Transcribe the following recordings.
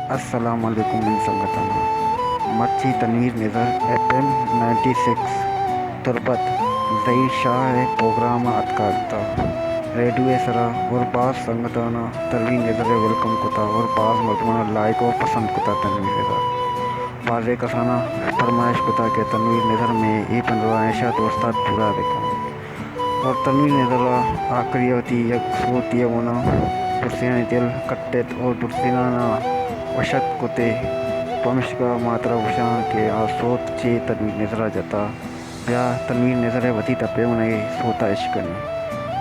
السلام علیکم منی سنگتاناں۔ مرچی تنویر نزر ایف ایم نائنٹی سکس تربت ظہیر شاہ ءِ پروگرام ءَ اتکگ ات۔ ریڈیو ءِ سرا اور باز سنگتاناں تنویر نزر ءَ ویلکم کتا اور باز مردماناں لائک ءُ پسند کتا تنویر نزر۔ بازیں کساناں فرمائش کتا کہ تنویر نزر مئے اے پندرواں ءَ شات استاد پورا بکن۔ اور تنویر نزر ءَ آخری ءَ وتی یک سوتے ءَ گونا درسینانی دل کٹت اور درسینان ءَ وشت کتے۔ پمشکا ما ترا گوشاں کہ آ سوت چے تنویر نزر ءَ جتا۔ بیا تنویر نزر ءِ وتی دپ ءَ گونا اے سوت ءَ اشکنیں۔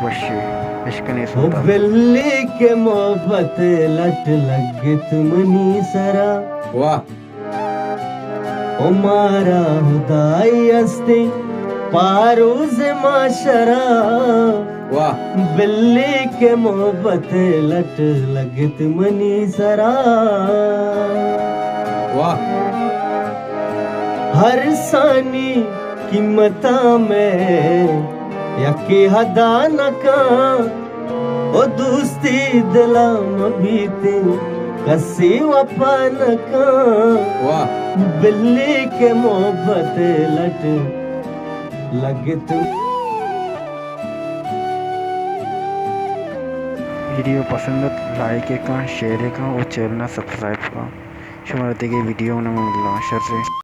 وشے اشکنیں او سوت ءَ۔ بلی کہ محبت لٹ لگت منی سرا۔ واہ۔ او مارا ہدائی ہستیں پاروز معاشرہ۔ واہ۔ بلی کہ محبت لٹ لگت منی سرا۔ واہ۔ ہر ثانی قیمتاں میں یکے ہدا نکاں۔ او دوستی دل ءَ مہ بیت، کسی وپا نہ کن۔ واہ۔ بلی کہ محبت لٹ لگت۔ ویڈیو پسند ات، لائک ءَ کن، شیئر ءَ کن ءُ چینل ءَ سبسکرائب کن۔ شمارا دگہ ویڈیو ءَ ملاں۔ شر۔